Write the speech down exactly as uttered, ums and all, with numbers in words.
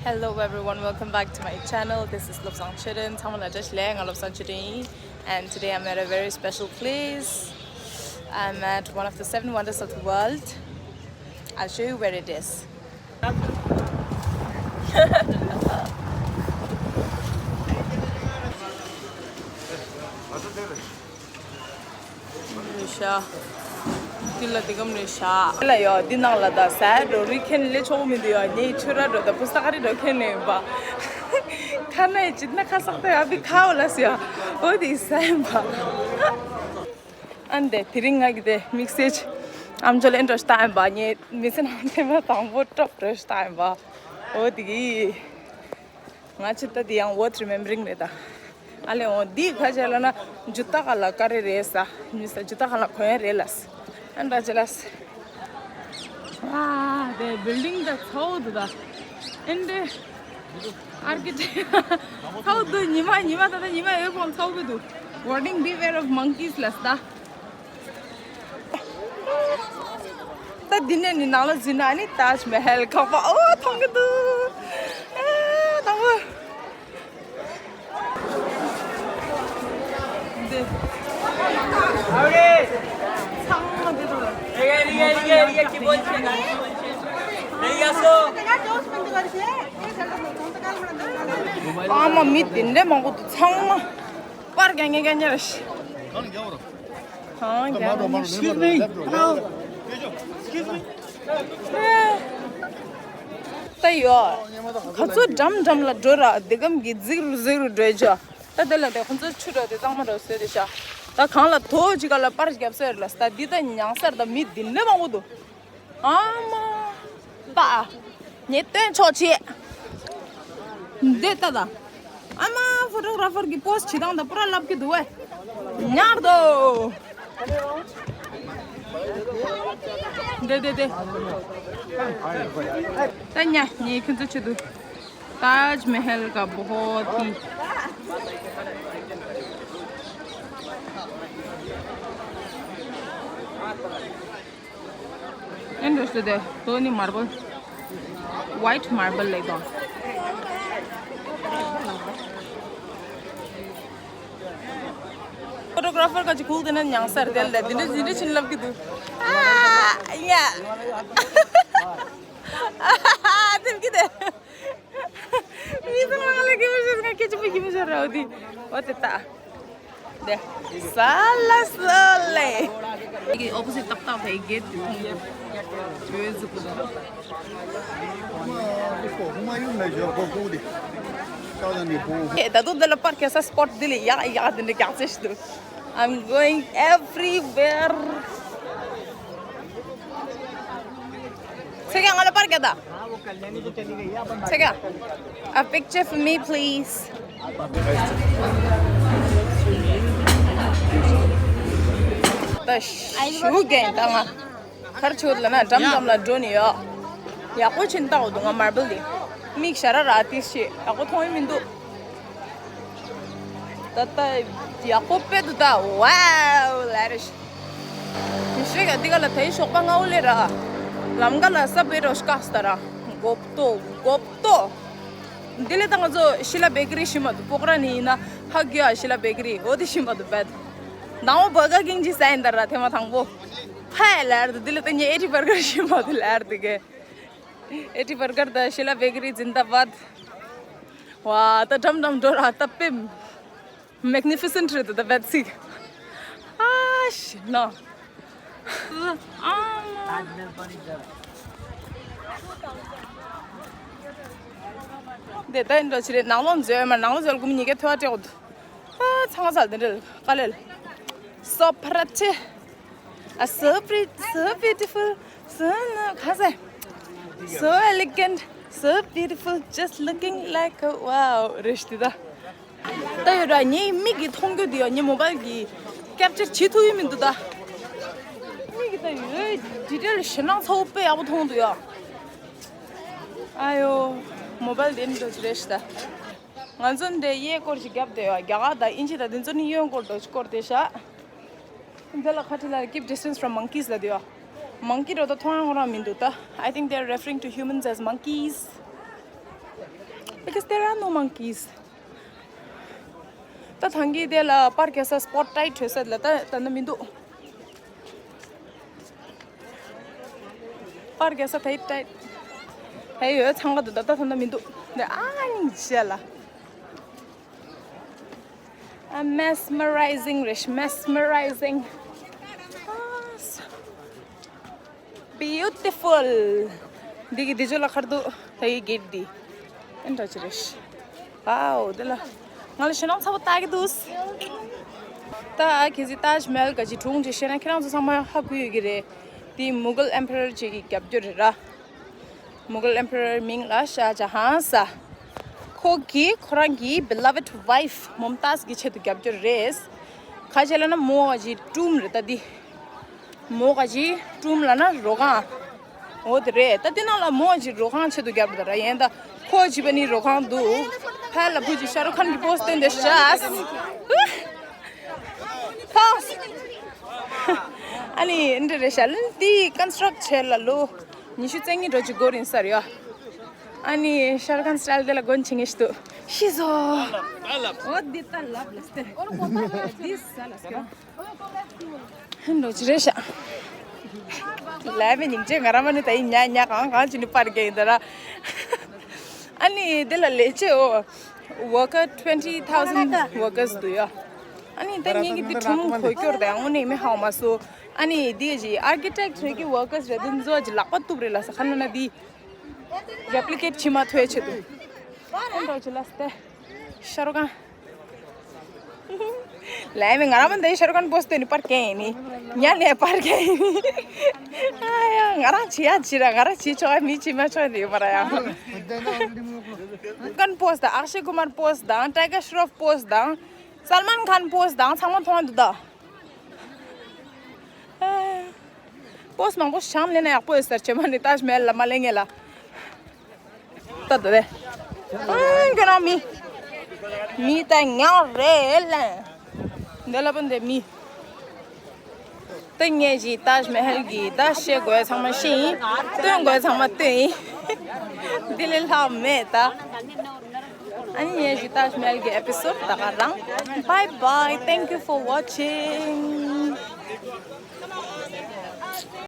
Hello everyone, welcome back to my channel. This is Lobsang Children. ཚང་མ་ལ་བཀྲ་ཤིས་བདེ་ལེགས། ང་Lobsang Children ཡིན། And today I'm at a very special place. I'm at one of the seven wonders of the world. I'll show you where it is. རེད་ཤག་འདི་ལ་འདི་གམ་རེད་ཤག་འདི་ལ་ཡོད། འདི་ནང་ལ་ད་ཟས་འགྲོ་རི་ཁན་ལས་ཆོག་མི་འདུག་ཡོད། ངས་ཆུ་ར་འགྲོ་ད་བུ་ས་ཀ་རི་འགྲོ་ཁན་ནས་ཡིན་པ། ཁ་ནས་ཅི་ན་ཁ་སག་ཏེ་ཨ་བི་ཁ་འོ་ལ་སི་ཡ་འོ་དེ་ཟས་ཡིན་པ། ཨན་དེ་དེ་རིང་ང་གི་དེ་དམིགས་བསལ་ཨམ་ཅོག་ལེན་འགྲོ་ཤ་ཡིན་པ། ངས་མི་ཚེ་ནང་ཐེངས་མ་དང་པོ་ཊོབ་འགྲོ་ཤ་ཡིན་པ། འོ་དེ་གི་ང་ཚོ་ད་དེ་ཡང་worth remembering རེད་ད། ཨ་ལེ་འོ་འདི་ག་བྱས་ལ་ན་ཇུ་ཏ་ག་ལ་ཀ་རེ་རེད་ས། ཉི་ས་ཇུ་ཏ་ག་ལ་གོན་རེད་ལ་ས། ཨན་ད་ཅི་ལ་ས། ཨ་དེ་building ད་ཚའོ་དུ་ད། ཨན་དེ་architect ཚའོ་དུ་ཉི་མ་ཉི་མ་ད་ད་ཉི་མ་ཨེ་ཀོང་ཚའོ་བི་དུ། Warning, beware of monkeys ལ་ས་ད། ད་འདི་ནས་ནི་ནང་ལ་འཛུལ་ན་ནི་ཏཱཇ་མ་ཧལ་ཁང་པ་ཨོ་མཐོང་གི་འདུག་ཨ་དང་པོ་འདི་ཚང་མ་འདི་དང་ཨ་མ་མི་འདི་འདྲ་མང་པོ་འདུག་ཚང་མ་པར་རྒྱག་ཉེ་རྒྱག་ཉེ་རེད། Excuse me. Hello. Excuse me. ད་ཡོ། ཁ་ཚོ་འགྲམ་འགྲམ་ལ་འགྲོ་ར་དེ་གམ་གྱི་རྫིག་རུ་རྫིག་རུ་འགྲོ་ཆོ། ད་དེ་ལ་དེ་ཁོ་ཚོ་ཆུ་འགྲོ་དེ་གཙང་མ་འགྲོ་སོས་དེ་ཤ། ད་གང་ལ་དོ་ཅི་ག་ལ་པར་རྒྱབ་སོས་ར་ལ་ད་འདི་ད་ཉང་སར་ད་མི་འདི་འདྲ་མང་པོ་འདུག་ཨ་མ། པ། ངས་སྟོན་ཆོག་ཆེ། འདི་ལྟ་ད། ཨ་མ་ཕོ་ཊོ་གྷ་ར་ཕར་གི་པོ་སི་ཊི་བྱེད་སྟངས་ད་པུ་ར་ལབ་ཀྱི་འདུག་བས། ཉར་དོ། འདི་འདི་འདི། ད་ཉ་ཉེ་ཁྱོད་ཚོ་ཆེ་འདུག་ཏཱཇ་མ་ཧལ་ག་བྷོ་ཧོ་ཏི། ཨེ་འདྲ་ཞིག་དེ་དོ་ནི་མར་བལ། White marble ལེགས་དང་། ཕོ་ཊོ་གྷ་ར་ཕར་ག་ཅིག་ཁུག་དེ་ན་ཉང་སར་དེ་ལ་དེ་འདྲ་དེ་འདྲ་ཕྱིན་ལབ་ཀྱི་འདུག་ཨ་ཡ། དེ་གི་དེ། མི་ཚང་མ་ལ་སྐྱིད་པོ་ཤོར། ང་སྐད་ཆ་པོ་སྐྱིད་པོ་ཤོར་ར་འོ་དེ། འོ་དེ་ལྟ། དེ། ས་ལ་སོ་ལེ། ཡི་གེ་ཨོ་པོ་སི་ཊི་ཏག་ཏག་དེ་གེ་དེ་མཐོང་གི། བོད་གཟུགས་པོ་དང་། ཧུ་མ་ཡུན་ལ་ཞོག་གོ་ཀུ་དེ། ཀའོ་དང་ནི་བོ། ཨེ་ད་དུང་འདི་ལ་པར་ཁེ་ས་སི་པོ་ཊི་འདི་ལ་ཡག་ཡག་དེ་འདྲ་རྒྱག་ཚེ་ཞིག་འདུག I'm going everywhere. ཚེ་ག་ང་ལ་པར་རྒྱག་ད། ཚེ་ག A picture for me, please. ད་ཞུ་གན་ད་ང་གར་ཆུ་ལ་ན་འགྲམ་འགྲམ་ལ་འགྲོ་ནི་ཡོད། ཡག་པོ་ཕྱིན་བཏགས་འདུག་ང་མར་བལ་འདི་མིག་ཞར་ར་ཏིས་ཤི་ཡག་པོ་མཐོང་ཡི་མི་འདུག་ད་ལྟ་ཡག་པོ་དཔེ་འདུག་ད། Wow, lavish. མི་ཤེས་ག་འདི་ག་ལ་དེའི་ཞོགས་པ་སྔ་པོ་ལས་ར། ལམ་ཀ་ལ་ས་བེ་རོ་ཤ་ཀ་སྟ་ར། གོབ་ཏོ་གོབ་ཏོ། འདི་ལས་ད་ང་ཚོ་ཤི་ལ་བེ་ཀ་རི་ཤི་མ་འདུག་པོག་ར་ནི་ཡིན་ན་ཧ་གི་ཡ་ཤི་ལ་བེ་ཀ་རི་འོ་དེ་ཤི་མ་འདུག་བད། ནའོ་བར་གར་ཀིང་ཇི་ས་ཡིན་ད་ར་ཐེ་མ་དང་པོ། ཧའི་ལར་དུ་འདི་ལས་ད་ངས་ཨེ་ཊི་བར་གར་ཤི་མ་འདུག་ལར་དུ་གེ། ཨེ་ཊི་བར་གར་དང་ཤི་ལ་བེ་ཀ་རི་ཛིན་དཱ་བཱད། ཝ་ད་འགྲམ་འགྲམ་འགྲོ་ར་ད་པེམ། Magnificent རེད་ད་བད་ཚིག་ཨ་ཤི་ན། ཨ་མ། དེ་ད་ཡིན་འགྲོ་ཆི་རེད། ནང་ལོགས་འཛུལ་མ་ནང་ལོགས་འཛུལ་ཀུ་མི་གཉིས་ཀའི་ཐོ་བ་སྤྲད་འོ་དུ། ཨ་ཚང་མ་ཚར་དེ་འདྲ་དཀའ་ལས། So pretty. Ah, so pretty, so beautiful, so no, ག་ས། So elegant, so beautiful, just looking like a wow. རེད་ཤི་ད། ད་ཡོད་ར་ངའི་མིག་གིས་མཐོང་རྒྱུ་དེ་ཡོད། ངའི་མོ་བལ་གྱིས་ཀེབ་ཅར་བྱེད་ཐུབ་ཡི་མི་འདུག་ད། མིག་གིས་ད་ཡོད་ཌི་ཊེལ་ཞེད་སྣང་ཚ་བོ་དཔེ་ཡག་པོ་མཐོང་འདུག་ཡ། ཨ་ཡོ། མོ་བལ་དེ་འདྲ་ཅིག་རེད་ཤི་ད། ང་ཚོ་འདྲའི་གཡས་སྐོར་ཞིག་བརྒྱབ་བསྡད་ཡོད། རྒྱ་གར་དང་དབྱིན་ཇི་དང་དེ་ཚོ་ནི་གཡོན་སྐོར་འདྲ་ཅིག་སྐོར་བསྡད་ཤག་འདི་ལ་ཁ་ཁྲིད་ལ་keep distance from monkeys ལབ་དུས། མང་ཀི་འགྲོ་ད་མཐོང་ཡང་རང་མི་འདུག་ད། I think they are referring to humans as monkeys. Because there are no monkeys. ད་ཐང་གི་དེ་ལ་པར་རྒྱག་ས་སྤོཊ་ཊའིཊ་བྱེད་ས་ལ་ད་ད་ནི་མི་འདུག་པར་རྒྱག་ས་ཊའིཊ་ཊའིཊ་ད་ཡོད་ཚང་ག་འདུག་ད་ད་ད་ནི་མི་འདུག་འདི་ཨ་ནི་བྱས་ལ། I'm mesmerizing རེད། Mesmerizing. Beautiful. འདི་གི་འདི་ཇོ་ལ་ཁར་དུ་ད་ཡི་གེ་འདི་ཨེ་འདྲ་ཅི་རེད། Wow. འདི་ལ་ང་ལ་ཞེ་ནང་ཚ་པོ་ལྟ་གི་འདུག་ད་གལ་སྲིད་ཏཱཇ་མ་ཧལ་ག་ཅི་དྲུང་ཅི་ཤེས་ན་ཁྱེད་རང་ཚོ་ཚང་མ་ཧ་གོ་ཡོད་ཀྱི་རེད། འདི་མུ་གལ་ཨེམ་པ་རར་ཅིག་གི་རྒྱབ་སྐྱོར་རེད་ར། མུ་གལ་ཨེམ་པ་རར་མིང་ལ་ཤཱ་ཇ་ཧཱན་ཟེར། ཁོ་གིས་ཁོ་རང་གི་beloved wife མོམ་ཏཱས་གི་ཆེད་དུ་རྒྱབ་སྐྱོར་རེད། ག་ཅི་ལབ་ན་མོ་ག་ཅི་ཊོམ་རེད་ད་འདི། མོ་ག་ཅི་ཊོམ་ལབ་ན་རོ་ཁང་། འོ་དེ་རེད། ད་འདི་ནང་ལ་མོ་ག་ཅི་རོ་ཁང་ཆེད་དུ་རྒྱབ་རེད་ད་ར། ཡིན་ད་ཁོ་ཅི་པ་ནི་རོ་ཁང་འདུག་ཕ་ལ་བུ་ཅི་ཤ་རུ་ཁན་གི་པོ་སི་སྟོན་དེ་ཤ་ཨ་ནི་འདི་རེད་ཤ་ལན་འདི་ཀོན་སི་ཊྲག་བྱས་ལ་ལོ་ཉི་ཤུ་རྩ་གཉིས་འགྲོ་ཅིག་འགོར་ཡིན་ས་རེད་ཡ། ཨ་ནི་ཤ་རུ་ཁན་སི་ཊའིལ་དེ་ལ་མགོ་ཆེ་ངེས་ཤིག་ཏུ་ཤི་སོ། འོ་འདི་ལྟར་ལབ་ལ་སྟེ། འདི་ས་ལ་སྐྱོ། ཧན་འགྲོ་ཅི་རེད་ཤག་ལས་མེད་སྙིང་རྗེ། ང་རང་མ་ནི་ད་ཡིན་ཉག་ཉག་གང་གང་ཅི་ནི་པར་རྒྱག་ཡིན་ད་ར། ཨ་ནི་འདི་ལ་ལས་བྱེད་འོ། Worker twenty thousand workers འདུག་ཡ། ཨ་ནི་ད་ངེད་ཀྱི་འདི་ཁྲོམ་གོ་སྐྱོར་དང་དངོས་གནས་མི་ཧ་གོ་མ་སོང་། ཨ་ནི་འདི་ཅི་architect རེད་ཀྱི་workers རེད། འདི་ཚོ་ཅི་ལག་པ་གཏུབ་རེད་ལ་ས་ཁ་ན་ན་འདི་replicate བྱེད་མ་ཐུབ་ཡ་ཆེད་དུ། ཨ་འགྲོ་ཅི་ལ་སྟེ། ཤ་རུ་ཁན། ལས་མེད་ང་རང་མ་འདི་ཤ་རུ་ཁན་པོ་སི་སྟོན་ནི་པར་རྒྱག་ཡིན་ནི། ཉ་ནས་པར་རྒྱག་ཡིན་ནི། ཨ་ཡ་ང་རང་བྱེད་ཡ་བྱེད་ར། ང་རང་བྱེད་ཆོག་ཡ་མི་བྱེད་མ་ཆོག་ཡ་འདི་ཡོད་མ་ར་ཡ། ཁན་པོ་སི་དང་ཨག་ཤེ་ཀུ་མར་པོ་སི་དང་ཊའི་གར་ཤྲོཕ་པོ་སི་དང་སལ་མན་ཁན་པོ་སི་དང་ཚང་མ་མཐོང་ཡ་འདུག་ད། པོ་སི་མང་པོ་བཞག་ལེན་ན་ཡག་པོ་ཡོད་ས་རེད། བྱེ་མ་ནི་ཏཱཇ་མ་ཧལ་ལ་མ་ལེན་ངེས་ལ། ད་དེ་ཨང་ཁྱོད་རང་མི་མི་ད་ཉག་རེད་ལ། འདི་ལ་པོ་འདི་མི། ད་ངས་ཀྱི་ཏཱཇ་མ་ཧལ་གྱི་ད་བཤད་དགོས་ཚང་མ་ཤེས་ཡིན། སྟོན་དགོས་ཚང་མ་སྟོན་ཡིན། འདི་ལས་ལྷག་མེད་ད། ཨ་ནི་ངས་ཀྱི་ཏཱཇ་མ་ཧལ་གྱི་ཨེ་པི་སོཌ་ད་ག་རང་། Bye bye. Thank you for watching.